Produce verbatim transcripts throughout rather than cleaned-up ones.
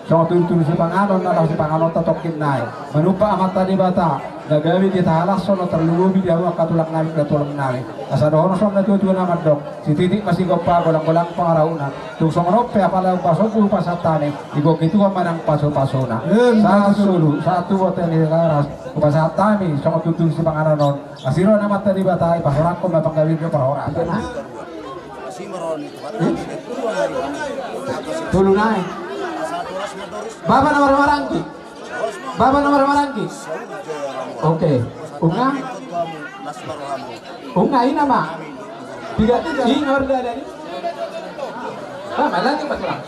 Songon tudutudu sipanganon na laho sipanganonta tongkin nai. Manumpak Amanta Debata na gabe dihalashon, tarlumobi di hamu angka tulang nami, angka tulang nami. Asa dohonon songon na tuatua na mandok: Sititik ma sigompa, golanggolang pangarahutna. Tung songon on pe apala umpasombu umpasahat hami, digohi Tuhan ma nang pasupasuna. Sahat solu, sahat tu bontean ni Tigaras, umpasahat hami songon tudutudu sipanganon on. Asi roha ni Amanta Debata, dipasahathon ma panggabean dohot parhorasan. Tolu nai. Bapa na marhahamaranggi. Bapa na marhahamaranggi. Oke. Unga. Unga, ina ma. Tiga, ina orde ada ni. Bapa, lanjut, Mas, Bang.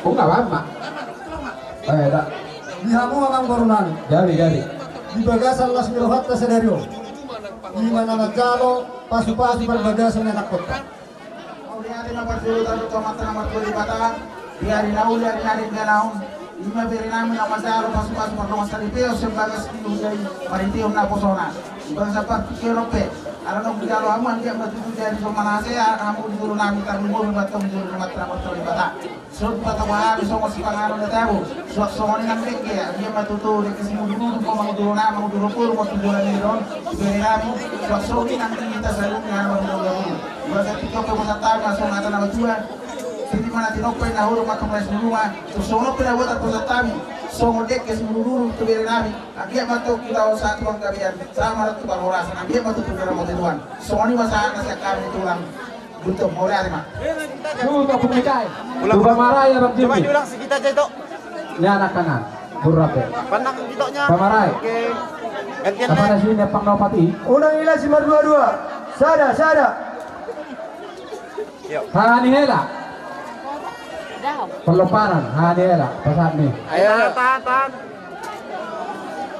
Unga, Bapa. Eh, dah. Di hamu amang boru nami. Jadi, jadi. Di bagasan las ni rohanta sadari on, i ma na manjalo pasupasu parbagason ni anakkonta. Mauliate ma parjolo taon tu Amanta na martua Debata, di ari na uli, ari na denggan on, i ma bere nami na manjalo pasupasu pardongan saripeon sian bagas ni huria i, marhitehon naposona. Di bagasan partingkian on pe, ala naung hujalo hamu, anggiat ma tutu jadi jolma na hasea hamu di jolo nami, tarlumobi ma antong di jolo ni Amanta na martua Debata. Songon patama hami songon sipanganon na tabo, suang songon i nang dengke, anggiat ma tutu dengke simudurudur ma manguduron, manguduron boru ma tu joloan ni on, bere nami, suang songon i nang di hita saluhutna na marhulahula boru. Di bagasan tingki on pe hupasahat hami ma songon hata ni natuatua: Sititik ma na tinompa, inna holong ma antong na sinuruman. Suang songon on pe na hupasahat hami songon dengke simudurudur tu bere nami, anggiat ma antong hita on sahat tu panggabean, sahat ma tu parhorasan, anggiat ma tutu diramoti Tuhan. Songon i ma sahat na sian hami tulang. Betul, mauliate ma. Tulang. Ulang, ulang, ulang, si kita aja itu. Ni anak kanan, burrape. Pandang kitoknya. Pamarai. Oke. Gantian. Apa deh. Nasida pangdaupati? Unang hela si marduadua. Sada, sada. Yuk. Hahani hela. Perlompanan, hahani hela. Pasahat ni. Ayo. Tahan, tahan, tahan.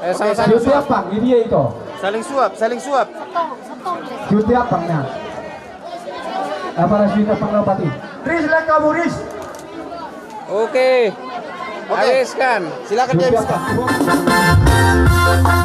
Eh, sama-sama. Siuti ampang, ini dia itu. Saling suap, saling suap. Siuti ampang, nah. Apa nasida pangdaupati? Ris, lek hamu, Ris. Oke. Oke. Habiskan. Silakan dihabiskan. Siuti ampang.